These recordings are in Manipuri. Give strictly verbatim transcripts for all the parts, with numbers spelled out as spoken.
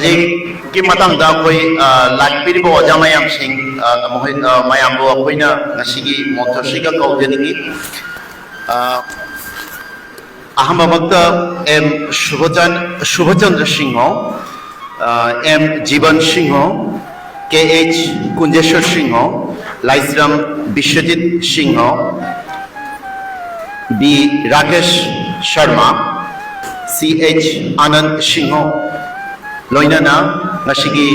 ꯂꯥꯏꯔꯤꯛꯀꯤ ꯃꯇꯥꯡꯗ ꯑꯩꯈꯣꯏ, ꯑ, ꯂꯥꯛꯄꯤꯔꯤꯕ ꯑꯣꯖꯥ ꯃꯌꯥꯝꯁꯤꯡ, ꯑ, ꯃꯈꯣꯏ, ꯑ, ꯃꯌꯥꯝꯕꯨ ꯑꯩꯈꯣꯏꯅ ꯉꯁꯤꯒꯤ ꯃꯣꯟꯊꯣꯔꯁꯤꯒ ꯀꯧꯖꯅꯤꯡꯏ꯫ ꯑ, ꯑꯍꯥꯟꯕꯃꯛꯇ ꯑꯦꯝ ꯁꯨꯚꯆꯟ-, ꯁꯨꯚꯆꯟꯗ꯭ꯔ ꯁꯤꯡꯍ, ꯑ, ꯑꯦꯝ ꯖꯤꯕꯟ ꯁꯤꯡꯍ, ꯀꯦ ꯑꯩꯆ ꯀꯨꯟꯖꯦꯁ꯭ꯋꯔ ꯁꯤꯡꯍ, ꯂꯥꯏꯁ꯭ꯔꯝ ꯕꯤꯁ꯭ꯋꯖꯤꯠ ꯁꯤꯡꯍ, ꯕꯤ ꯔꯥꯀꯦꯁ ꯁꯔꯃ, ꯁꯤ ꯑꯩꯆ ꯑꯅꯟ ꯁꯤꯡꯍ, ꯂꯣꯏꯅꯅ ꯉꯁꯤꯒꯤ,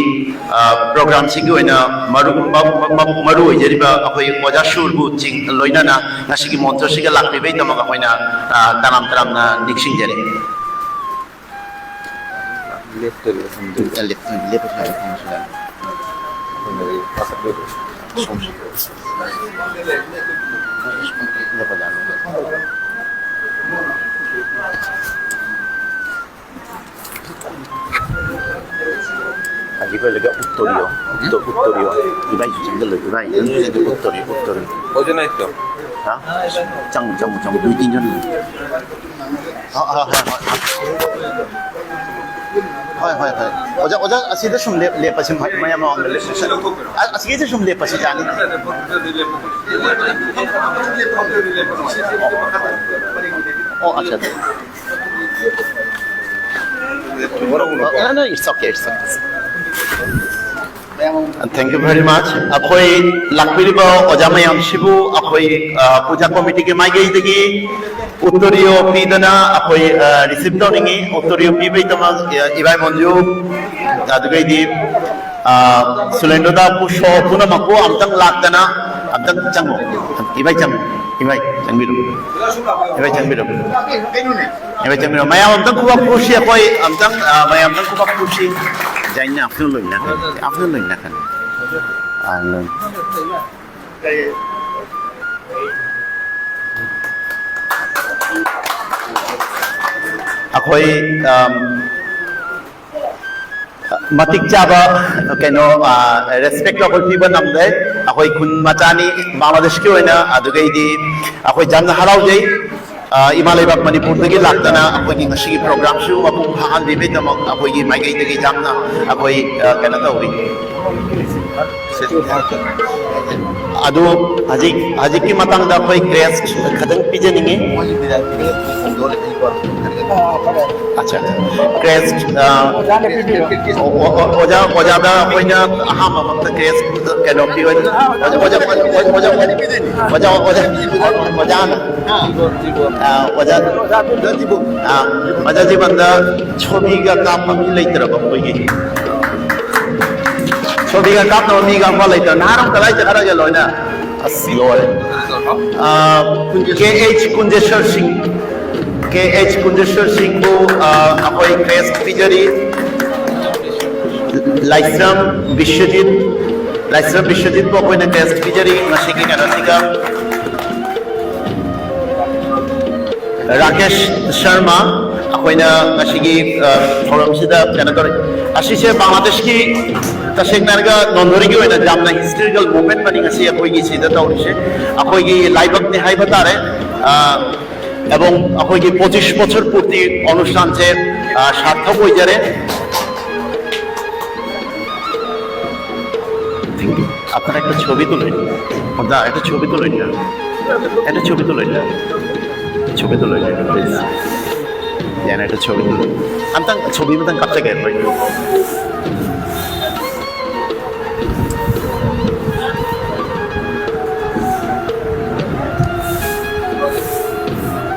ꯑ, ꯄ꯭ꯔꯣꯒ꯭ꯔꯥꯝꯁꯤꯒꯤ ꯑꯣꯏꯅ ꯃꯔꯨ-, ꯃ-, ꯃ-, ꯃ-, ꯃꯔꯨ ꯑꯣꯏꯖꯔꯤꯕ ꯑꯩꯈꯣꯏ ꯑꯣꯖꯥ ꯁꯨꯔꯕꯨ ꯆꯤꯡ-, ꯂꯣꯏꯅꯅ ꯉꯁꯤꯒꯤ ꯃꯣꯟꯊꯣꯔꯁꯤꯒ ꯂꯥꯛꯄꯤꯕꯒꯤꯗꯃꯛ ꯑꯩꯈꯣꯏꯅ, ꯑ, ꯇꯔꯥꯝ ꯇꯔꯥꯝꯅ ꯅꯤꯡꯁꯤꯡꯖꯔꯤ꯫ ꯂꯦꯞꯇꯣꯏꯔꯣ ꯊꯝꯗꯣꯏꯔꯣ? ꯂꯦꯞ-, ꯂꯦꯞꯄꯁꯨ ꯌꯥꯏ, ꯊꯝꯃꯁꯨ ꯌꯥꯏ꯫ ꯂꯦꯞꯄ ꯌꯥꯅꯤ꯫ ꯑꯁꯤ ꯑꯩꯈꯣꯏ ꯂꯩꯀꯥꯏ ꯎꯠꯇꯣꯔꯤꯌꯣ, ꯎꯠꯇꯣ-, ꯎꯠꯇꯣꯔꯤꯌꯣ꯫ ꯏꯕꯥꯏꯁꯨ ꯆꯪꯁꯤꯜꯂꯣ, ꯏꯕꯥꯏ, ꯅꯪꯁꯨ ꯆꯪꯁꯤꯜꯂꯣ, ꯎꯠꯇꯣꯔꯤꯌꯣ, ꯎꯠꯇꯣꯔꯤꯌꯣ꯫ ꯍꯥ? ꯆꯪꯉꯨ, ꯆꯪꯉꯨ, ꯆꯪꯉꯨ, ꯗꯨꯏ ꯇꯤꯟꯖꯟ꯫ ꯑ, ꯑ, ꯍꯣꯏ, ꯍꯣꯏ, ꯍꯣꯏ꯫ ꯍꯣꯏ, ꯍꯣꯏ, ꯍꯣꯏ꯫ ꯑꯣꯖꯥ, ꯑꯣꯖꯥ, ꯑꯁꯤꯗ ꯁꯨꯝ ꯂꯦꯞ-, ꯂꯦꯞꯄꯁꯤ, ꯃ-, ꯃꯌꯥꯝ ꯃꯃꯥꯡꯗ ꯂꯦꯞꯄꯁꯤ꯫ ꯑ, ꯑꯁꯤꯒꯤꯁꯤ ꯁꯨꯝ ꯂꯦꯞꯄꯁꯤ, ꯌꯥꯅꯤ? ꯑꯣ, ꯑꯠꯆꯥ, ꯑꯠꯆꯥ꯫ No, no, it's okay, it's okay. Thank you very much. ꯑꯩꯈꯣꯏ ꯂꯥꯛꯄꯤꯔꯤꯕ ꯑꯣꯖꯥ ꯃꯌꯥꯝꯁꯤꯕꯨ ꯑꯩꯈꯣꯏ, ꯑ, ꯄꯨꯖꯥ ꯀꯣꯃꯤꯇꯤꯒꯤ ꯃꯥꯏꯀꯩꯗꯒꯤ ꯎꯠꯇꯣꯔꯤꯌꯣ ꯄꯤꯗꯅ ꯑꯩꯈꯣꯏ, ꯑ, ꯔꯤꯁꯤꯞ ꯇꯧꯅꯤꯡꯉꯤ꯫ ꯎꯠꯇꯣꯔꯤꯌꯣ ꯄꯤꯕꯒꯤꯗꯃꯛ, ꯑ, ꯏꯕꯥꯏ ꯃꯣꯟꯖꯨ, ꯑꯗꯨꯒꯩꯗꯤ, ꯑ, ꯁꯨꯂꯦꯟꯗ꯭ꯔꯣꯗ ꯄꯨꯁꯣ ꯄꯨꯝꯅꯃꯛꯄꯨ ꯑꯝꯇꯪ ꯂꯥꯛꯇꯅ ꯑꯝꯇꯪ ꯆꯪꯉꯣ꯫ ꯏꯕꯥꯏ ꯆꯪꯉꯣ꯫ ꯏꯕꯥꯏ ꯆꯪꯕꯤꯔꯣ꯫ ꯏꯕꯥꯏ ꯆꯪꯕꯤꯔꯣ꯫ ꯏꯕꯥꯏ ꯆꯪꯕꯤꯔꯣ꯫ ꯃꯌꯥꯝ ꯑꯝꯇꯪ ꯈꯨꯕꯥꯛ ꯈꯨꯁꯤ ꯑꯩꯈꯣꯏ ꯑꯝꯇꯪ, ꯑ, ꯃꯌꯥꯝ ꯑꯝꯇꯪ ꯈꯨꯕꯥꯛ ꯈꯨꯁꯤ꯫ ꯖꯥꯏꯟꯅ ꯑꯐꯅ ꯂꯣꯏꯅ꯫ ꯑꯐꯅ ꯂꯣꯏꯅ ꯀꯩꯅꯣ꯫ ꯑ, ꯂꯣꯏ꯫ ꯑꯩꯈꯣꯏ, ꯑꯝ, ꯃꯇꯤꯛ ꯆꯥꯕ ꯀꯩꯅꯣ, ꯑ, ꯔꯦꯁꯄꯦꯛ ꯑꯩꯈꯣꯏ ꯄꯤꯕ ꯉꯝꯗꯦ꯫ ꯑꯩꯈꯣꯏ ꯈꯨꯟ ꯃꯆꯥꯅꯤ, ꯕꯪꯒ꯭ꯂꯥꯗꯦꯁꯀꯤ ꯑꯣꯏꯅ꯫ ꯑꯗꯨꯒꯩꯗꯤ ꯑꯩꯈꯣꯏ ꯌꯥꯝꯅ ꯍꯔꯥꯎꯖꯩ꯫ ꯑ, ꯏꯃꯥ ꯂꯩꯕꯥꯛ ꯃꯅꯤꯄꯨꯔꯗꯒꯤ ꯂꯥꯛꯇꯅ ꯑꯩꯈꯣꯏꯒꯤ ꯉꯁꯤꯒꯤ ꯄ꯭ꯔꯣꯒ꯭ꯔꯥꯝꯁꯨ ꯃꯄꯨꯡ ꯐꯥꯍꯟꯕꯤꯕꯩꯗꯃꯛ ꯑꯩꯈꯣꯏꯒꯤ ꯃꯥꯏꯀꯩꯗꯒꯤ ꯌꯥꯝꯅ ꯑꯩꯈꯣꯏ, ꯑ, ꯀꯩꯅꯣ ꯇꯧꯔꯤ꯫ ꯑꯗꯨ ꯍꯧꯖꯤꯛ, ꯍꯧꯖꯤꯛꯀꯤ ꯃꯇꯥꯡꯗ ꯑꯩꯈꯣꯏ ꯀ꯭ꯔꯦꯁ ꯈꯤꯇꯪ ꯄꯤꯖꯅꯤꯡꯉꯤ꯫ ꯑꯠꯆꯥ, ꯀ꯭ꯔꯦꯁ, ꯑ, ꯑꯣ, ꯑꯣ, ꯑꯣ, ꯑꯣꯖꯥ, ꯑꯣꯖꯥꯗ ꯑꯩꯈꯣꯏꯅ ꯑꯍꯥꯟꯕꯃꯛꯇ ꯀ꯭ꯔꯦꯁ ꯀꯩꯅꯣ ꯄꯤꯔꯣꯏ꯫ ꯑꯣꯖꯥ, ꯑꯣꯖꯥ, ꯑꯣꯖꯥ, ꯑꯣꯖꯥ, ꯑꯣꯖꯥ, ꯑꯣꯖꯥ, ꯑꯣꯖꯥ, ꯑꯣꯖꯥ, ꯑꯣꯖꯥ, ꯑꯣꯖꯥꯅ ꯑ, ꯑꯣꯖꯥ, ꯑ, ꯑꯣꯖꯥ ꯖꯤꯕꯟꯗ ꯁꯣꯕꯤꯒ ꯀꯥꯞꯄ ꯃꯤ ꯂꯩꯇ꯭ꯔꯕ ꯑꯩꯈꯣꯏꯒꯤ? ꯁꯣꯕꯤꯒ ꯀꯥꯞꯅꯕ ꯃꯤꯒ ꯑꯃ ꯂꯩꯇ꯭ꯔꯕ? ꯅꯍꯥꯟ ꯑꯃ ꯀꯗꯥꯏ ꯆꯠꯈ꯭ꯔꯒꯦ ꯂꯣꯏꯅ? ꯑꯁ, ꯂꯣꯏꯔꯦ꯫ ꯑ, ꯀꯦ ꯑꯩꯆ ꯀꯨꯟꯖꯦꯁꯔ ꯁꯤꯡ, ꯀꯦ ꯑꯩꯆ ꯀꯨꯟꯖꯦꯁꯔ ꯁꯤꯡꯕꯨ, ꯑ, ꯑꯩꯈꯣꯏ ꯀ꯭ꯔꯦꯁ ꯄꯤꯖꯔꯤ꯫ ꯂꯥꯏꯁ꯭ꯔꯝ ꯕꯤꯁ꯭ꯋꯖꯤꯠ, ꯂꯥꯏꯁ꯭ꯔꯝ ꯕꯤꯁ꯭ꯋꯖꯤꯠꯄꯨ ꯑꯩꯈꯣꯏꯅ ꯀ꯭ꯔꯦꯁ ꯄꯤꯖꯔꯤ ꯉꯁꯤꯒꯤ ꯀꯩꯅꯣꯁꯤꯒ꯫ ꯔꯥꯀꯦꯁ ꯁꯔꯃ, ꯑꯩꯈꯣꯏꯅ ꯉꯁꯤꯒꯤ, ꯑ, ꯊꯧꯔꯝꯁꯤꯗ ꯀꯩꯅꯣ ꯇꯧꯔꯤ꯫ ꯑꯁꯤꯁꯦ ꯕꯪꯒ꯭ꯂꯥꯗꯦꯁꯀꯤ, ꯇꯁꯦꯡꯅ ꯍꯥꯏꯔꯒ ꯅꯣꯟꯊꯣꯔꯤꯒꯤ ꯑꯣꯏꯅ ꯌꯥꯝꯅ ꯍꯤꯁꯇꯣꯔꯤꯀꯦꯜ ꯃꯣꯃꯦꯟ ꯑꯃꯅꯤ ꯉꯁꯤ ꯑꯩꯈꯣꯏꯒꯤ ꯁꯤꯗ ꯇꯧꯔꯤꯁꯦ꯫ ꯑꯩꯈꯣꯏꯒꯤ ꯂꯥꯏꯕꯛꯅꯤ ꯍꯥꯏꯕ ꯇꯥꯔꯦ꯫ ꯑ, এবং ꯑꯩꯈꯣꯏꯒꯤ ꯄꯣꯆꯤꯁ ꯕꯣꯆꯔ ꯄꯨꯔꯇꯤ ꯑꯣꯅꯨꯁꯊꯥꯟꯁꯦ, ꯑ, ꯁꯥꯔꯊꯛ ꯑꯣꯏꯖꯔꯦ꯫ Thank you. আপনারা একটা ছবি তুলুন। দাদা, একটা ছবি তুলুন না। একটা ছবি তুলুন না। ছবি তুলুন না, প্লিজ। যেন একটা ছবি তুলুন। আমি তো ছবি মতন কাঁপতে গেল ভাই।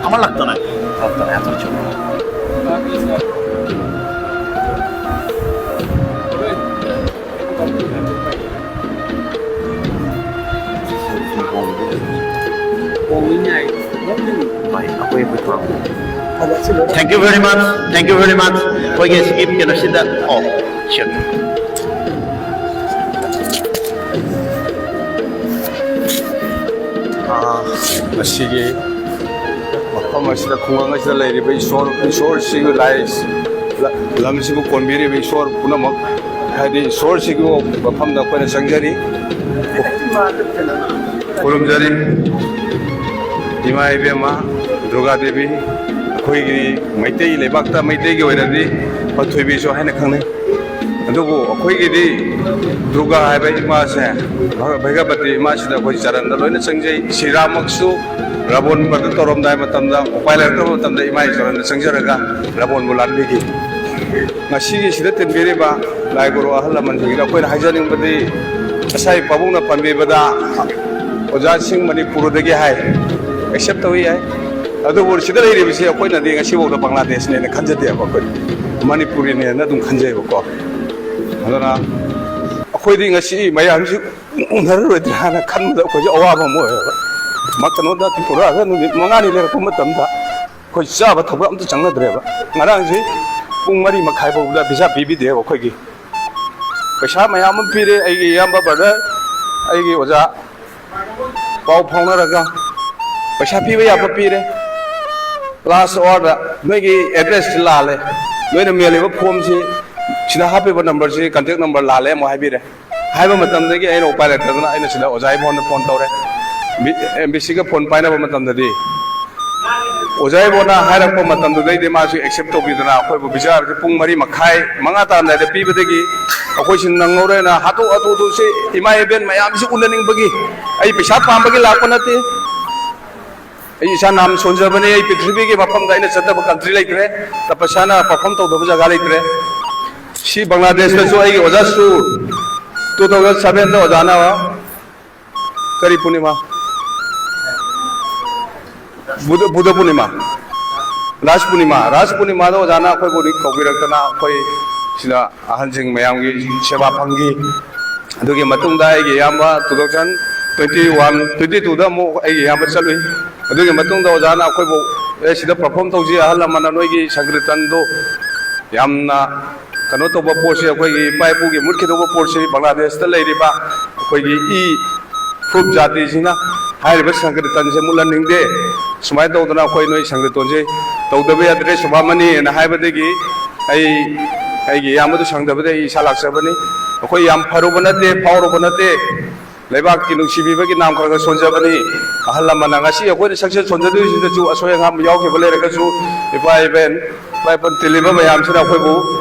আমার লাগতো না। লাগতো না, এত ছবি। Thank you very much. Thank you very much. ꯑꯩꯈꯣꯏꯒꯤ ꯁꯤꯒꯤ ꯀꯩꯅꯣꯁꯤꯗ, ꯑꯣ, sure. ꯑꯥ, ꯉꯁꯤꯒꯤ ꯃꯐꯝ ꯑꯁꯤꯗ, ꯈꯨꯡꯒꯪ ꯑꯁꯤꯗ ꯂꯩꯔꯤꯕ ꯏꯁꯣꯔ, ꯏꯁꯣꯔꯁꯤꯕꯨ, ꯂꯥꯏ, ꯂ-, ꯂꯝꯁꯤꯕꯨ ꯀꯣꯟꯕꯤꯔꯤꯕ ꯏꯁꯣꯔ ꯄꯨꯝꯅꯃꯛ, ꯍꯥꯏꯗꯤ ꯏꯁꯣꯔꯁꯤꯒꯤ ꯃꯐꯝꯗ ꯑꯩꯈꯣꯏꯅ ꯆꯪꯖꯔꯤ, ꯈꯨꯔꯨꯝꯖꯔꯤ꯫ ꯏꯃꯥ ꯏꯕꯦꯝꯃ, ꯗꯨꯔꯒꯥ ꯗꯦꯕꯤ, ꯑꯩꯈꯣꯏꯒꯤ ꯃꯩꯇꯩ ꯂꯩꯕꯥꯛꯇ, ꯃꯩꯇꯩꯒꯤ ꯑꯣꯏꯅꯗꯤ ꯄꯟꯊꯣꯏꯕꯤꯁꯨ ꯍꯥꯏꯅ ꯈꯪꯅꯩ꯫ ꯑꯗꯨꯕꯨ ꯑꯩꯈꯣꯏꯒꯤꯗꯤ ꯗꯨꯔꯒꯥ ꯍꯥꯏꯕ ꯏꯃꯥꯁꯦ, ꯚ-, ꯚꯩꯒꯄꯇꯤ ꯏꯃꯥꯁꯤꯗ ꯑꯩꯈꯣꯏ ꯆꯔꯟꯗ ꯂꯣꯏꯅ ꯆꯪꯖꯩ꯫ ꯁꯤꯔꯥꯃꯛꯁꯨ ꯔꯥꯕꯣꯟ ꯃꯔꯗꯔ ꯇꯧꯔꯝꯗꯥꯏ ꯃꯇꯝꯗ, ꯎꯄꯥꯏ ꯂꯩꯔꯛꯇꯕ ꯃꯇꯝꯗ ꯏꯃꯥꯒꯤ ꯆꯔꯟꯗ ꯆꯪꯖꯔꯒ ꯔꯥꯕꯣꯟꯕꯨ ꯂꯥꯟꯕꯤꯈꯤ꯫ ꯉꯁꯤꯒꯤ ꯁꯤꯗ ꯇꯤꯟꯕꯤꯔꯤꯕ ꯂꯥꯏ ꯒꯨꯔꯨ ꯑꯍꯜ ꯂꯃꯟꯁꯤꯡꯗ ꯑꯩꯈꯣꯏꯅ ꯍꯥꯏꯖꯅꯤꯡꯕꯗꯤ, ꯉꯁꯥꯏ ꯄꯥꯕꯨꯡꯅ ꯄꯟꯕꯤꯕꯗ ꯑꯣꯖꯥꯁꯤꯡ ꯃꯅꯤꯄꯨꯔꯗꯒꯤ ꯍꯥꯏ, ꯑꯦꯛꯁꯦꯞ ꯇꯧꯏ ꯍꯥꯏ꯫ ꯑꯗꯨꯕꯨ ꯁꯤꯗ ꯂꯩꯔꯤꯕꯁꯤ ꯑꯩꯈꯣꯏꯅꯗꯤ ꯉꯁꯤꯐꯥꯎꯗ ꯕꯪꯒ꯭ꯂꯥꯗꯦꯁꯅꯦꯅ ꯈꯟꯖꯗꯦꯕ, ꯑꯩꯈꯣꯏ ꯃꯅꯤꯄꯨꯔꯤꯅꯦꯅ ꯑꯗꯨꯝ ꯈꯟꯖꯩꯕꯀꯣ꯫ ꯑꯗꯨꯅ ꯑꯩꯈꯣꯏꯗꯤ ꯉꯁꯤ ꯃꯌꯥꯝꯁꯤ ꯎꯅꯔꯔꯣꯏꯗ꯭ꯔꯥꯅ ꯈꯟꯕꯗ ꯑꯩꯈꯣꯏꯁꯨ ꯑꯋꯥꯕ ꯑꯃ ꯑꯣꯏꯌꯦꯕ꯫ ꯃꯥ ꯀꯩꯅꯣꯗ ꯇ꯭ꯔꯤꯄꯨꯔꯥꯗ ꯅꯨꯃꯤꯠ ꯃꯉꯥꯅꯤ ꯂꯩꯔꯛꯄ ꯃꯇꯝꯗ ꯑꯩꯈꯣꯏ ꯆꯥꯕ ꯊꯛꯄ ꯑꯝꯇ ꯆꯪꯅꯗ꯭ꯔꯦꯕ꯫ ꯉꯔꯥꯡꯁꯤ ꯄꯨꯡ ꯃꯔꯤ ꯃꯈꯥꯏ ꯐꯥꯎꯕꯗ ꯚꯤꯁꯥ ꯄꯤꯕꯤꯗꯦꯕ ꯑꯩꯈꯣꯏꯒꯤ꯫ ꯄꯩꯁꯥ ꯃꯌꯥꯝ ꯑꯃ ꯄꯤꯔꯦ ꯑꯩꯒꯤ ꯏꯌꯥꯝꯕ ꯕ꯭ꯔꯗꯔ, ꯑꯩꯒꯤ ꯑꯣꯖꯥ, ꯄꯥꯎ ꯐꯥꯎꯅꯔꯒ ꯄꯩꯁꯥ ꯄꯤꯕ ꯌꯥꯕ ꯄꯤꯔꯦ꯫ ꯂꯥꯁ ꯑꯋꯥꯔꯗ ꯅꯣꯏꯒꯤ ꯑꯦꯗ꯭ꯔꯦꯁꯁꯤ ꯂꯥꯜꯂꯦ, ꯅꯣꯏꯅ ꯃꯦꯜꯂꯤꯕ ꯐꯣꯝꯁꯤ, ꯁꯤꯗ ꯍꯥꯞꯄꯤꯕ ꯅꯝꯕꯔꯁꯤ ꯀꯟꯇꯦꯛ ꯅꯝꯕꯔ ꯂꯥꯜꯂꯦ ꯑꯃꯨꯛ ꯍꯥꯏꯕꯤꯔꯦ꯫ ꯍꯥꯏꯕ ꯃꯇꯝꯗꯒꯤ ꯑꯩꯅ ꯎꯄꯥꯏ ꯂꯩꯇꯗꯅ ꯑꯩꯅ ꯁꯤꯗ ꯑꯣꯖꯥ ꯏꯕꯣꯟꯗ ꯐꯣꯟ ꯇꯧꯔꯦ꯫ ꯕꯤ-, ꯑꯦꯝ ꯕꯤ ꯁꯤꯒ ꯐꯣꯟ ꯄꯥꯏꯅꯕ ꯃꯇꯝꯗꯗꯤ ꯑꯣꯖꯥ ꯏꯕꯣꯟꯅ ꯍꯥꯏꯔꯛꯄ ꯃꯇꯝꯗꯨꯗꯩꯗꯤ ꯃꯥꯁꯨ ꯑꯦꯛꯁꯦꯞ ꯇꯧꯕꯤꯗꯅ ꯑꯩꯈꯣꯏꯕꯨ ꯚꯤꯁꯥꯁꯦ ꯄꯨꯡ ꯃꯔꯤ ꯃꯈꯥꯏ, ꯃꯉꯥ ꯇꯥꯔꯝꯗꯥꯏꯗ ꯄꯤꯕꯗꯒꯤ ꯑꯩꯈꯣꯏꯁꯤ ꯅꯪꯍꯧꯔꯦꯅ ꯍꯥꯊꯨ ꯍꯥꯊꯨ ꯍꯥꯊꯨꯁꯤ ꯏꯃꯥ ꯏꯕꯦꯟ ꯃꯌꯥꯝꯁꯤ ꯎꯅꯅꯤꯡꯕꯒꯤ꯫ ꯑꯩ ꯄꯩꯁꯥ ꯄꯥꯝꯕꯒꯤ ꯂꯥꯛꯄ ꯅꯠꯇꯦ꯫ ꯑꯩ ꯏꯁꯥ ꯅꯥꯝ ꯁꯣꯟꯖꯕꯅꯤ꯫ ꯑꯩ ꯄ꯭ꯔꯤꯊꯤꯕꯤꯒꯤ ꯃꯐꯝꯗ ꯑꯩꯅ ꯆꯠꯇꯕ ꯀꯟꯇ꯭ꯔꯤ ꯂꯩꯇ꯭ꯔꯦ, ꯇꯄꯁ꯭ꯌꯥꯅ perform ꯇꯧꯗꯕ ꯖꯒꯥ ꯂꯩꯇ꯭ꯔꯦ꯫ ꯁꯤ ꯕꯪꯒ꯭ꯂꯥꯗꯦꯁꯇꯁꯨ ꯑꯩꯒꯤ ꯑꯣꯖꯥ ꯁꯨ two thousand sevenꯗ ꯑꯣꯖꯥꯅ ꯀꯔꯤ ꯄꯨꯔꯅꯤꯃꯥ? ꯕꯨꯙ, ꯕꯨꯙ ꯄꯨꯔꯅꯤꯃꯥ, ꯔꯥꯁ ꯄꯨꯔꯅꯤꯃꯥ, ꯔꯥꯁ ꯄꯨꯔꯅꯤꯃꯥꯗ ꯑꯣꯖꯥꯅ ꯑꯩꯈꯣꯏꯕꯨ ꯀꯧꯕꯤꯔꯛꯇꯅ ꯑꯩꯈꯣꯏ ꯁꯤꯗ ꯑꯍꯟꯁꯤꯡ ꯃꯌꯥꯝꯒꯤ ꯁꯦꯕꯥ ꯐꯪꯈꯤ꯫ ꯑꯗꯨꯒꯤ ꯃꯇꯨꯡꯗ ꯑꯩꯒꯤ ꯏꯌꯥꯝꯕ two thousand twenty one, twenty twoꯗ ꯑꯃꯨꯛ ꯑꯩꯒꯤ ꯏꯌꯥꯝꯕ ꯆꯠꯂꯨꯏ꯫ ꯑꯗꯨꯒꯤ ꯃꯇꯨꯡꯗ ꯑꯣꯖꯥꯅ ꯑꯩꯈꯣꯏꯕꯨ, "ꯑꯦ, ꯁꯤꯗ perform ꯇꯧꯁꯤ, ꯑꯍꯜ ꯂꯃꯟꯅ ꯅꯣꯏꯒꯤ ꯁꯪꯀ꯭ꯔꯤꯇꯟꯗꯣ ꯌꯥꯝꯅ ꯀꯩꯅꯣ ꯇꯧꯕ ꯄꯣꯠꯁꯤ, ꯑꯩꯈꯣꯏꯒꯤ ꯏꯄꯥ ꯏꯄꯨꯒꯤ ꯃꯨꯠꯈꯤꯗꯧꯕ ꯄꯣꯠꯁꯤ ꯕꯪꯒ꯭ꯂꯥꯗꯦꯁꯇ ꯂꯩꯔꯤꯕ ꯑꯩꯈꯣꯏꯒꯤ ꯏ ꯐꯨꯔꯨꯞ ꯖꯥꯇꯤꯁꯤꯅ ꯍꯥꯏꯔꯤꯕ ꯁꯪꯀ꯭ꯔꯤꯇꯟꯁꯦ ꯃꯨꯠꯍꯟꯅꯤꯡꯗꯦ꯫ ꯁꯨꯃꯥꯏꯅ ꯇꯧꯗꯅ ꯑꯩꯈꯣꯏ ꯅꯣꯏ ꯁꯪꯀ꯭ꯔꯤꯇꯟꯁꯦ ꯇꯧꯗꯕ ꯌꯥꯗ꯭ꯔꯦ, ꯁꯣꯚꯥꯃꯅꯤꯅ" ꯍꯥꯏꯕꯗꯒꯤ ꯑꯩ, ꯑꯩꯒꯤ ꯏꯌꯥꯝꯕꯗꯨ ꯁꯪꯗꯕꯗꯒꯤ ꯑꯩ ꯏꯁꯥ ꯂꯥꯛꯆꯕꯅꯤ꯫ ꯑꯩꯈꯣꯏ ꯌꯥꯝ ꯐꯔꯨꯕ ꯅꯠꯇꯦ, ꯐꯥꯎꯔꯨꯕ ꯅꯠꯇꯦ꯫ ꯂꯩꯕꯥꯛꯀꯤ ꯅꯨꯡꯁꯤꯕꯤꯕꯒꯤ ꯅꯥꯝ ꯈꯔ ꯈꯔ ꯁꯣꯟꯖꯕꯅꯤ꯫ ꯑꯍꯜ ꯂꯃꯟꯅ ꯉꯁꯤ ꯑꯩꯈꯣꯏꯅ ꯁꯛꯆꯦꯜ ꯁꯣꯟꯖꯗꯣꯏꯁꯤꯗꯁꯨ ꯑꯁꯣꯏ ꯑꯉꯥꯝ ꯌꯥꯎꯈꯤꯕ ꯂꯩꯔꯒꯁꯨ, ꯏꯄꯥ ꯏꯕꯦꯟ, ꯏꯄꯥ ꯏꯄꯨ ꯇꯤꯜꯂꯤꯕ ꯃꯌꯥꯝꯁꯤꯅ ꯑꯩꯈꯣꯏꯕꯨ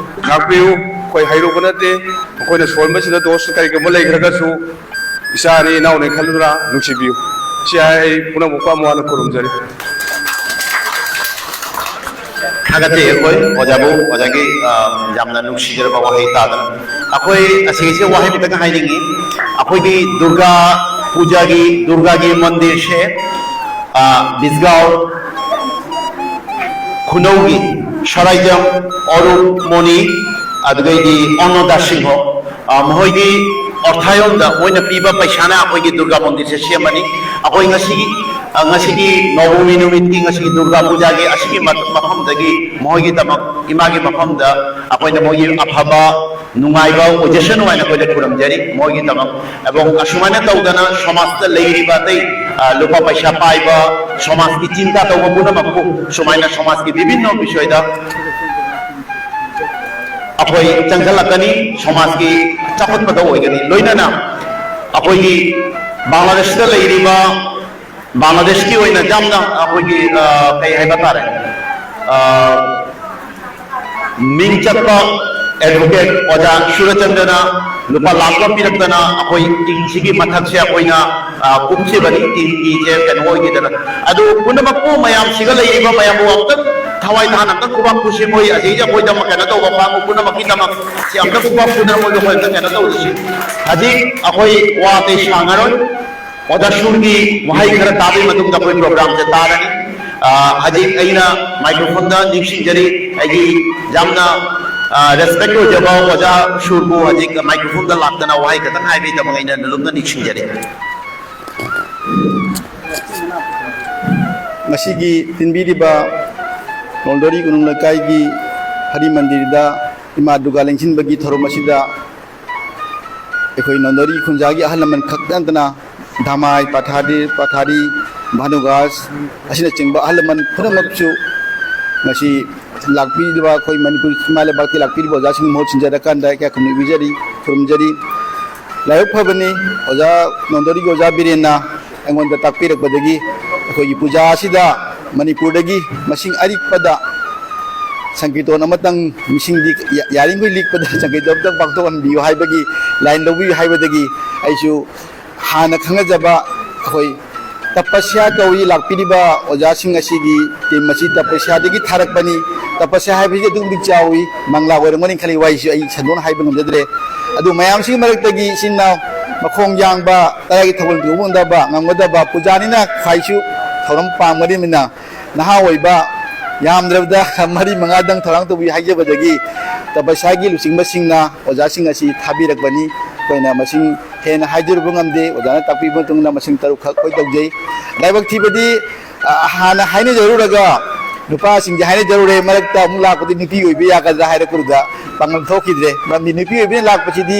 ꯉꯥꯛꯄꯤꯌꯨ꯫ ꯑꯩꯈꯣꯏ ꯍꯩꯔꯨꯕ ꯅꯠꯇꯦ, ꯑꯩꯈꯣꯏꯅ ꯁꯣꯟꯕꯁꯤꯗ ꯗꯣꯁ ꯀꯔꯤꯒꯨꯝꯕ ꯂꯩꯈ꯭ꯔꯒꯁꯨ ꯏꯆꯥꯅꯤ ꯏꯅꯥꯎꯅꯤ ꯈꯜꯂꯨꯅ ꯅꯨꯡꯁꯤꯕꯤꯌꯨ꯫ ꯁꯤ ꯍꯥꯏ ꯑꯩ ꯄꯨꯝꯅꯃꯛꯄꯨ ꯑꯃꯨꯛ ꯍꯟꯅ ꯈꯨꯔꯨꯝꯖꯔꯤ꯫ ꯊꯥꯒꯠꯆꯩ ꯑꯩꯈꯣꯏ ꯑꯣꯖꯥꯕꯨ, ꯑꯣꯖꯥꯒꯤ, ꯑ, ꯌꯥꯝꯅ ꯅꯨꯡꯁꯤꯖꯔꯕ ꯋꯥꯍꯩ ꯇꯥꯗꯅ꯫ ꯑꯩꯈꯣꯏ ꯑꯁꯤꯒꯤꯁꯦ ꯋꯥꯍꯩ ꯑꯃꯇꯪ ꯍꯥꯏꯅꯤꯡꯉꯤ꯫ ꯑꯩꯈꯣꯏꯒꯤ ꯗꯨꯔꯒꯥ ꯄꯨꯖꯥꯒꯤ, ꯗꯨꯔꯒꯥꯒꯤ ꯃꯟꯗꯤꯔꯁꯦ, ꯑ, ꯕꯤꯁꯒꯥꯎ ꯈꯨꯅꯧꯒꯤ ꯁꯔꯥꯏꯖꯝ, ꯑꯔꯨꯞ, ꯃꯣꯅꯤ, ꯑꯗꯨꯗꯩꯗꯤ ꯑꯣꯅꯣꯗꯥ ꯁꯤꯡꯍꯣ, ꯑ, ꯃꯈꯣꯏꯒꯤ ꯑꯣꯔꯊꯥꯌꯣꯝꯗ ꯃꯣꯏꯅ ꯄꯤꯕ ꯄꯩꯁꯥꯅ ꯑꯩꯈꯣꯏꯒꯤ ꯗꯨꯔꯒꯥ ꯃꯟꯗꯤꯔꯁꯦ ꯁꯦꯝꯕꯅꯤ꯫ ꯑꯩꯈꯣꯏ ꯉꯁꯤꯒꯤ, ꯑ, ꯉꯁꯤꯒꯤ ꯅꯧꯕ ꯅꯨꯃꯤꯠꯀꯤ, ꯉꯁꯤꯒꯤ ꯗꯨꯔꯒꯥ ꯄꯨꯖꯥꯒꯤ ꯑꯁꯤꯒꯤ ꯃ-, ꯃꯐꯝꯗꯒꯤ ꯃꯈꯣꯏꯒꯤꯗꯃꯛ, ꯏꯃꯥꯒꯤ ꯃꯐꯝꯗ ꯑꯩꯈꯣꯏꯅ ꯃꯣꯏꯒꯤ ꯑꯐꯕ ꯅꯨꯡꯉꯥꯏꯕ ꯑꯣꯏꯖꯁꯅꯨ ꯍꯥꯏꯅ ꯑꯩꯈꯣꯏꯅ ꯈꯨꯔꯨꯝꯖꯔꯤ꯫ ꯃꯣꯏꯒꯤꯗꯃꯛ ꯑꯦꯕꯣꯡ ꯑꯁꯨꯃꯥꯏꯅ ꯇꯧꯗꯅ ꯁꯃꯥꯖꯇ ꯂꯩꯔꯤꯕ ꯑꯇꯩ, ꯑ, ꯂꯨꯄꯥ ꯄꯩꯁꯥ ꯄꯥꯏꯕ, ꯁꯃꯥꯖꯀꯤ ꯆꯤꯟꯇꯥ ꯇꯧꯕ ꯄꯨꯝꯅꯃꯛꯄꯨ ꯁꯨꯃꯥꯏꯅ ꯁꯃꯥꯖꯀꯤ ꯕꯤꯚꯤꯟꯅ ꯕꯤꯁꯣꯏꯗ ꯑꯩꯈꯣꯏ ꯆꯪꯁꯤꯜꯂꯛꯀꯅꯤ, ꯁꯃꯥꯖꯀꯤ ꯆꯥꯎꯈꯠꯄꯗ ꯑꯣꯏꯒꯅꯤ꯫ ꯂꯣꯏꯅꯅ ꯑꯩꯈꯣꯏꯒꯤ ꯕꯪꯒ꯭ꯂꯥꯗꯦꯁꯇ ꯂꯩꯔꯤꯕ, ꯕꯪꯒ꯭ꯂꯥꯗꯦꯁꯀꯤ ꯑꯣꯏꯅ ꯌꯥꯝꯅ ꯑꯩꯈꯣꯏꯒꯤ, ꯑ, ꯀꯩ ꯍꯥꯏꯕ ꯇꯥꯔꯦ, ꯑ, ꯃꯤꯡ ꯆꯠꯄ ꯑꯦꯗꯚꯣꯀꯦꯠ ꯑꯣꯖꯥ ꯁꯨꯔꯆꯟꯗ꯭ꯔꯅ ꯂꯨꯄꯥ ꯂꯥꯈ ꯑꯃ ꯄꯤꯔꯛꯇꯅ ꯑꯩꯈꯣꯏ ꯇꯤꯟꯁꯤꯒꯤ ꯃꯊꯛꯁꯦ ꯑꯩꯈꯣꯏꯅ, ꯑ, ꯀꯨꯞꯈꯤꯕꯅꯤ, ꯇꯤꯟꯒꯤꯁꯦ ꯀꯩꯅꯣ ꯑꯣꯏꯈꯤꯗꯅ꯫ ꯑꯗꯨ ꯄꯨꯝꯅꯃꯛꯄꯨ, ꯃꯌꯥꯝꯁꯤꯒ ꯂꯩꯔꯤꯕ ꯃꯌꯥꯝꯕꯨ ꯑꯃꯨꯛꯇꯪ ꯊꯋꯥꯏ ꯇꯥꯅ ꯑꯃꯨꯛꯇꯪ ꯈꯨꯕꯥꯛ ꯈꯨꯁꯤ꯫ ꯃꯣꯏ ꯑꯁꯤꯒꯤ ꯑꯩꯈꯣꯏꯗꯃꯛ ꯀꯩꯅꯣ ꯇꯧꯕ ꯄꯥꯡꯕ ꯄꯨꯝꯅꯃꯛꯀꯤꯗꯃꯛ ꯁꯤ ꯑꯃꯨꯛꯇꯪ ꯈꯨꯕꯥꯛ ꯈꯨꯗꯅ ꯃꯣꯏꯗ ꯑꯩꯈꯣꯏ ꯑꯃꯨꯛꯇꯪ ꯀꯩꯅꯣ ꯇꯧꯔꯤꯁꯤ꯫ ꯍꯧꯖꯤꯛ ꯑꯩꯈꯣꯏ ꯋꯥ ꯑꯇꯩ ꯁꯥꯡꯉꯔꯣꯏ꯫ ꯑꯣꯖꯥ ꯁꯨꯔꯒꯤ ꯋꯥꯍꯩ ꯈꯔ ꯇꯥꯕꯒꯤ ꯃꯇꯨꯡꯗ ꯑꯩꯈꯣꯏ ꯄ꯭ꯔꯣꯒ꯭ꯔꯥꯝꯁꯦ ꯇꯥꯔꯅꯤ꯫ ꯑ, ꯍꯧꯖꯤꯛ ꯑꯩꯅ ꯃꯥꯏꯀ꯭ꯔꯣꯐꯣꯟꯗ ꯅꯤꯡꯁꯤꯡꯖꯔꯤ, ꯑꯩꯒꯤ ꯌꯥꯝꯅ, ꯑ, ꯔꯦꯁꯄꯦꯛ ꯑꯣꯏꯖꯕ ꯑꯣꯖꯥ ꯁꯨꯔꯕꯨ ꯍꯧꯖꯤꯛ ꯃꯥꯏꯀ꯭ꯔꯣꯐꯣꯟꯗ ꯂꯥꯛꯇꯅ ꯋꯥꯍꯩ ꯈꯛꯇꯪ ꯍꯥꯏꯕꯒꯤꯗꯃꯛ ꯑꯩꯅ ꯅꯨꯂꯨꯝꯅ ꯅꯤꯡꯁꯤꯡꯖꯔꯤ꯫ ꯉꯁꯤꯒꯤ ꯇꯤꯟꯕꯤꯔꯤꯕ ꯅꯣꯟꯗꯣꯔꯤ ꯀꯣꯅꯨꯡ ꯂꯩꯀꯥꯏꯒꯤ ꯍꯔꯤ ꯃꯟꯗꯤꯔꯗ ꯏꯃꯥ ꯗꯨꯔꯒꯥ ꯂꯦꯡꯁꯤꯟꯕꯒꯤ ꯊꯧꯔꯝ ꯑꯁꯤꯗ ꯑꯩꯈꯣꯏ ꯅꯣꯟꯗꯣꯔꯤ ꯈꯨꯟꯖꯥꯒꯤ ꯑꯍꯜ ꯂꯃꯟ ꯈꯛꯇ ꯅꯠꯇꯅ ꯙꯃꯥꯏ, ꯄꯊꯥꯗꯤ, ꯄꯊꯥꯔꯤ, ꯚꯥꯅꯨꯒꯥꯁ ꯑꯁꯤꯅꯆꯤꯡꯕ ꯑꯍꯜ ꯂꯃꯟ ꯄꯨꯝꯅꯃꯛꯁꯨ ꯉꯁꯤ ꯂꯥꯛꯄꯤꯔꯤꯕ ꯑꯩꯈꯣꯏ ꯃꯅꯤꯄꯨꯔ ꯏꯃꯥ ꯂꯩꯕꯥꯛꯀꯤ ꯂꯥꯛꯄꯤꯔꯤꯕ ꯑꯣꯖꯥꯁꯤꯡ ꯃꯍꯨꯠ ꯁꯤꯟꯖꯔꯀꯥꯟꯗ ꯏꯀꯥꯏ ꯈꯨꯝꯅꯕ ꯄꯤꯖꯔꯤ, ꯈꯨꯔꯨꯝꯖꯔꯤ꯫ ꯂꯥꯏꯕꯛ ꯐꯕꯅꯤ, ꯑꯣꯖꯥ ꯅꯣꯟꯗꯣꯔꯤꯒꯤ ꯑꯣꯖꯥ ꯕꯤꯔꯦꯟꯅ ꯑꯩꯉꯣꯟꯗ ꯇꯥꯛꯄꯤꯔꯛꯄꯗꯒꯤ ꯑꯩꯈꯣꯏꯒꯤ ꯄꯨꯖꯥ ꯑꯁꯤꯗ ꯃꯅꯤꯄꯨꯔꯗꯒꯤ ꯃꯁꯤꯡ ꯑꯔꯤꯛꯄꯗ ꯁꯪꯀꯤꯔꯇꯣꯟ ꯑꯃꯇꯪ, ꯃꯤꯁꯤꯡꯗꯤ ꯌꯥ-, ꯌꯥꯔꯤꯈꯣꯏ ꯂꯤꯛꯄꯗ ꯁꯪꯀꯤꯔꯇꯣꯟ ꯑꯃꯇꯪ ꯄꯥꯡꯊꯣꯛꯍꯟꯕꯤꯌꯨ ꯍꯥꯏꯕꯒꯤ line ꯂꯧꯕꯤꯌꯨ ꯍꯥꯏꯕꯗꯒꯤ ꯑꯩꯁꯨ ꯍꯥꯟꯅ ꯈꯪꯅꯖꯕ ꯑꯩꯈꯣꯏ ꯇꯄꯁ꯭ꯌꯥ ꯀꯧꯏ ꯂꯥꯛꯄꯤꯔꯤꯕ ꯑꯣꯖꯥꯁꯤꯡ ꯑꯁꯤꯒꯤ team ꯑꯁꯤ ꯇꯄꯁ꯭ꯌꯥꯗꯒꯤ ꯊꯥꯔꯛꯄꯅꯤ꯫ ꯇꯄꯁ꯭ꯌꯥ ꯍꯥꯏꯕꯁꯤ ꯑꯗꯨꯛ ꯃꯇꯤꯛ ꯆꯥꯎꯏ, ꯃꯪꯂꯥ ꯑꯣꯏꯔꯝꯒꯅꯤ ꯈꯜꯂꯤ, ꯋꯥꯍꯩꯁꯤ ꯑꯩ ꯁꯟꯗꯣꯛꯅ ꯍꯥꯏꯕ ꯉꯝꯖꯗ꯭ꯔꯦ꯫ ꯑꯗꯨ ꯃꯌꯥꯝꯁꯤꯒꯤ ꯃꯔꯛꯇꯒꯤ ꯏꯆꯤꯟ ꯏꯅꯥꯎ ꯃꯈꯣꯡ ꯌꯥꯡꯕ, ꯀꯗꯥꯏꯒꯤ ꯊꯧꯒꯜ ꯇꯧꯕ ꯉꯝꯗꯕ, ꯉꯝꯒꯗꯕ ꯄꯨꯖꯥꯅꯤꯅ ꯈ꯭ꯋꯥꯏꯁꯨ ꯊꯧꯔꯝ ꯄꯥꯝꯒꯗꯕꯅꯤꯅ ꯅꯍꯥ ꯑꯣꯏꯕ, ꯌꯥꯝꯗ꯭ꯔꯕꯗ ꯃꯔꯤ ꯃꯉꯥꯗꯪ ꯊꯧꯔꯥꯡ ꯇꯧꯕꯤꯌꯨ ꯍꯥꯏꯖꯕꯗꯒꯤ ꯇꯄꯁ꯭ꯌꯥꯒꯤ ꯂꯨꯆꯤꯡꯕꯁꯤꯡꯅ ꯑꯣꯖꯥꯁꯤꯡ ꯑꯁꯤ ꯊꯥꯕꯤꯔꯛꯄꯅꯤ꯫ ꯑꯩꯈꯣꯏꯅ ꯃꯁꯤꯡ ꯍꯦꯟꯅ ꯍꯥꯏꯖꯔꯨꯕ ꯉꯝꯗꯦ꯫ ꯑꯣꯖꯥꯅ ꯇꯥꯛꯄꯤꯕ ꯃꯇꯨꯡ ꯏꯟꯅ ꯃꯁꯤꯡ ꯇꯔꯨꯛꯈꯛ ꯑꯩꯈꯣꯏ ꯇꯧꯖꯩ꯫ ꯂꯥꯏꯕꯛ ꯊꯤꯕꯗꯤ, ꯑ, ꯍꯥꯟꯅ ꯍꯥꯏꯅꯖꯔꯨꯔꯒ ꯅꯨꯄꯥꯁꯤꯡꯁꯦ ꯍꯥꯏꯅꯖꯔꯨꯔꯦ, ꯃꯔꯛꯇ ꯑꯃꯨꯛ ꯂꯥꯛꯄꯗꯤ ꯅꯨꯄꯤ ꯑꯣꯏꯕ ꯌꯥꯒꯗ꯭ꯔꯥ ꯍꯥꯏꯔꯛꯄꯗꯨꯗ ꯄꯥꯡꯒꯜ ꯊꯣꯛꯈꯤꯗ꯭ꯔꯦ꯫ ꯃꯔꯝꯗꯤ ꯅꯨꯄꯤ ꯑꯣꯏꯕꯅ ꯂꯥꯛꯄꯁꯤꯗꯤ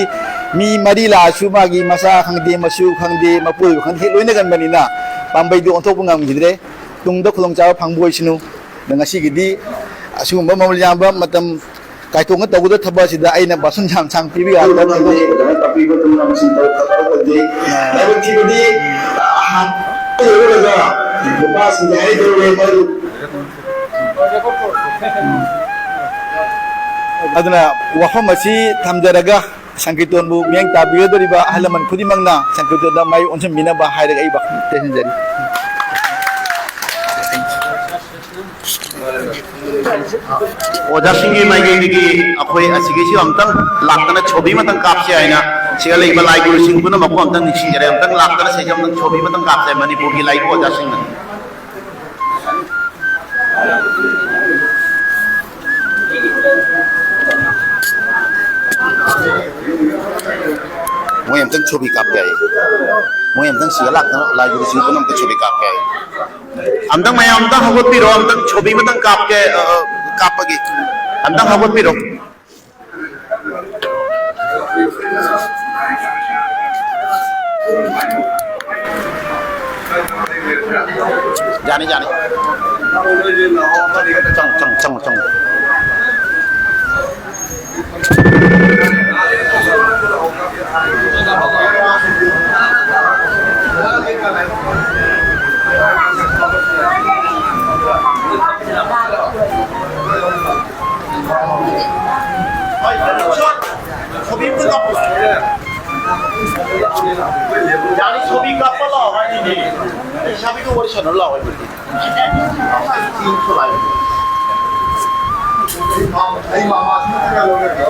ꯃꯤ ꯃꯔꯤ ꯂꯥꯛꯑꯁꯨ ꯃꯥꯒꯤ ꯃꯆꯥ ꯈꯪꯗꯦ, ꯃꯁꯨ ꯈꯪꯗꯦ, ꯃꯄꯨꯔꯣꯏꯕ ꯈꯪꯗꯦ, ꯍꯦꯛ ꯂꯣꯏꯅꯒꯟꯕꯅꯤꯅ ꯄꯥꯝꯕꯩꯗꯨ ꯑꯣꯟꯊꯣꯛꯄ ꯉꯝꯈꯤꯗ꯭ꯔꯦ꯫ ꯇꯨꯡꯗ ꯈꯨꯗꯣꯡꯆꯥꯕ ꯐꯪꯕ ꯑꯣꯏꯁꯅꯨ꯫ ꯑꯗ ꯉꯁꯤꯒꯤꯗꯤ ꯑꯁꯤꯒꯨꯝꯕ ꯃꯃꯜ ꯌꯥꯝꯕ ꯃꯇꯝ ꯀꯥꯏꯊꯣꯛꯅ ꯇꯧꯒꯗꯕ ꯊꯕꯛ ꯑꯁꯤꯗ ꯑꯩꯅ ꯚꯥꯁꯟ ꯌꯥꯝ ꯁꯥꯡ ꯄꯤꯕ ꯌꯥꯗꯕ ꯊꯕꯛ ꯑꯣꯏꯗꯦ꯫ ꯂꯥꯏꯕꯛ ꯊꯤꯕꯗꯤ ꯑꯍꯥꯟꯕ ꯌꯧꯔꯒ ꯅꯨꯄꯥꯁꯤꯡꯒꯤ ꯍꯥꯏꯗꯧꯔꯦ ꯃꯔꯨꯞ꯫ ꯑꯗꯨꯅ ꯋꯥꯐꯝ ꯑꯁꯤ ꯊꯝꯖꯔꯒ ꯁꯪꯀꯤꯔꯇꯣꯟꯕꯨ ꯃꯤꯠꯌꯦꯡ ꯇꯥꯕꯤꯒꯗꯧꯔꯤꯕ ꯑꯍꯜ ꯂꯃꯟ ꯈꯨꯗꯤꯡꯃꯛꯅ ꯁꯪꯀꯤꯔꯇꯣꯟꯗ ꯃꯥꯏ ꯑꯣꯟꯁꯤꯟꯕꯤꯅꯕ ꯍꯥꯏꯔꯒ ꯑꯩ ꯋꯥꯐꯝ ꯇꯦꯟꯁꯤꯟꯖꯔꯤ꯫ ꯑꯣꯖꯥꯁꯤꯡꯒꯤ ꯃꯥꯏꯀꯩꯗꯒꯤ ꯑꯩꯈꯣꯏ ꯑꯁꯤꯒꯤꯁꯨ ꯑꯝꯇꯪ ꯂꯥꯛꯇꯅ ꯁꯣꯕꯤ ꯑꯃꯇꯪ ꯀꯥꯞꯁꯤ ꯍꯥꯏꯅ ꯁꯤꯗ ꯂꯩꯕ ꯂꯥꯏ ꯒꯨꯔꯨꯁꯤꯡ ꯄꯨꯝꯅꯃꯛꯄꯨ ꯑꯝꯇꯪ ꯅꯤꯡꯁꯤꯡꯖꯔꯤ꯫ ꯑꯝꯇꯪ ꯂꯥꯛꯇꯅ ꯁꯤꯗ ꯑꯝꯇꯪ ꯁꯣꯕꯤ ꯑꯃꯇꯪ ꯀꯥꯞꯁꯤ ꯍꯥꯏ ꯃꯅꯤꯄꯨꯔꯒꯤ ꯂꯥꯏꯕꯨ ꯑꯣꯖꯥꯁꯤꯡꯅ꯫ ꯃꯣꯏ ꯑꯝꯇꯪ ꯁꯣꯕꯤ ꯀꯥꯞꯀꯦ ꯍꯥꯏꯌꯦ꯫ ꯃꯣꯏ ꯑꯝꯇꯪ ꯁꯤꯗ ꯂꯥꯛꯇꯅ ꯂꯥꯏ ꯒꯨꯔꯨꯁꯤꯡ ꯄꯨꯝꯅꯃꯛꯇ ꯁꯣꯕꯤ ꯀꯥꯞꯀꯦ ꯍꯥꯏꯌꯦ꯫ ꯑꯝꯇꯪ ꯃꯌꯥꯝ ꯑꯝꯇꯪ ꯍꯧꯒꯠꯄꯤꯔꯣ, ꯑꯝꯇꯪ ꯁꯣꯕꯤ ꯑꯃꯇꯪ ꯀꯥꯞꯀꯦ, ꯑ, ꯑ, ꯀꯥꯞꯄꯒꯤ꯫ ꯑꯝꯇꯪ ꯍꯧꯒꯠꯄꯤꯔꯣ꯫ ꯌꯥꯅꯤ, ꯌꯥꯅꯤ꯫ ꯆꯪꯉꯣ, ꯆꯪꯉꯣ, ꯆꯪꯉꯣ, ꯆꯪꯉꯣ꯫ ꯍꯣꯏ, ꯁꯣꯠ꯫ ꯁꯣꯕꯤ ꯑꯝꯇ ꯀꯥꯞꯄꯣ꯫ ꯌꯥꯅꯤ, ꯁꯣꯕꯤ ꯀꯥꯞꯄ ꯂꯥꯛꯑꯣ ꯍꯥꯏꯅꯤꯅꯦ꯫ ꯂꯩꯁꯥꯕꯤꯒ ꯋꯥꯔꯤ ꯁꯥꯟꯅꯔ ꯂꯥꯛꯑꯣ ꯍꯥꯏꯕꯗꯤ꯫ ꯑꯩ ꯃꯥꯃꯥꯁꯤꯅ ꯈꯔ ꯂꯧꯔꯒꯦ꯫